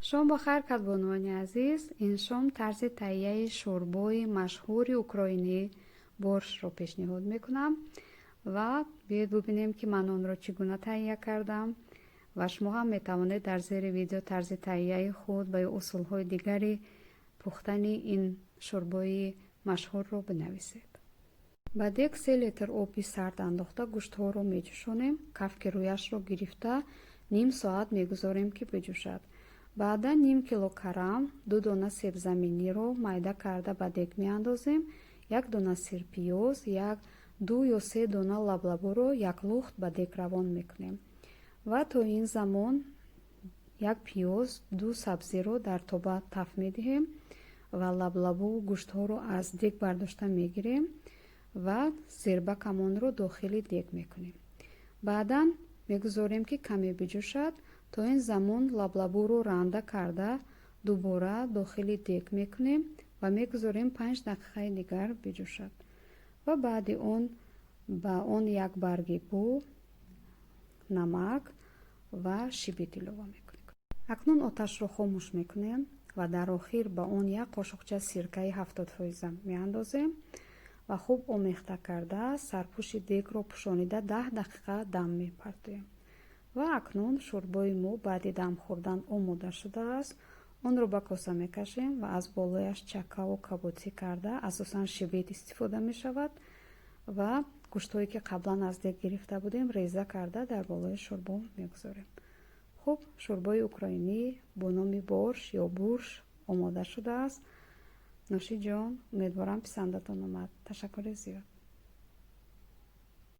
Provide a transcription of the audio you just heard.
Шом ба хайр, кадбонуони азиз! Ин шом тарзи таҳияи шӯрбои машҳури украинӣ боршро пешниҳод мекунам ва биёед бубинем, ки ман онро чӣ гуна таҳия кардам ва шумо ҳам метавонед дар зери видео тарзи таҳияи худ ва ё усулҳои дигари пухтани ин шӯрбои машҳурро бинависед. Ба дег 3 литр оби сард андохта, гӯштҳоро меҷӯшонем. Кафки рӯяшро гирифта, ним соат мегузорем, ки биҷӯшад. Баъдан ним кило карам, 2 дона себзаминиро майда карда ба дег меандозем, як дона сирпиёз, як ду ё се дона лаблабуро яклухт ба дег равон мекунем ва то ин замон як пиёз, ду сабзиро дар тоба таф медиҳем ва лаблабу гӯштҳоро аз дег бардошта мегирем ва зербакамонро дохили дег мекунем. Баъдан мегузорем, ки каме биҷӯшад. То ин замон лаблабуро ранда карда, дубора дохили дег мекунем ва мегузорем, 5 дақиқаи дигар биҷӯшад ва баъди он ба он як барги бу, намак ва шибит илова мекунем. Акнун оташро хомӯш мекунем ва дар охир ба он як қошуқча сиркаи 70 фоиза меандозем ва хуб омехта карда, сарпӯши дегро пӯшонида, 10 дақиқа дам мепартоем. Ва акнун шӯрбои мо баъди дам хӯрдан омода шудааст. Онро ба коса мекашем ва аз болояш чаккаву кабудӣ карда, асосан шибит истифода мешавад, ва гӯштҳое, ки қаблан аз дег гирифта будем, реза карда дар болои шӯрбо мегузорем. Хуб, шӯрбои украинӣ бо номи борш ё бурш омода шудааст. Нӯши ҷон, умедворам, писандатон омад. Ташаккури зиёд.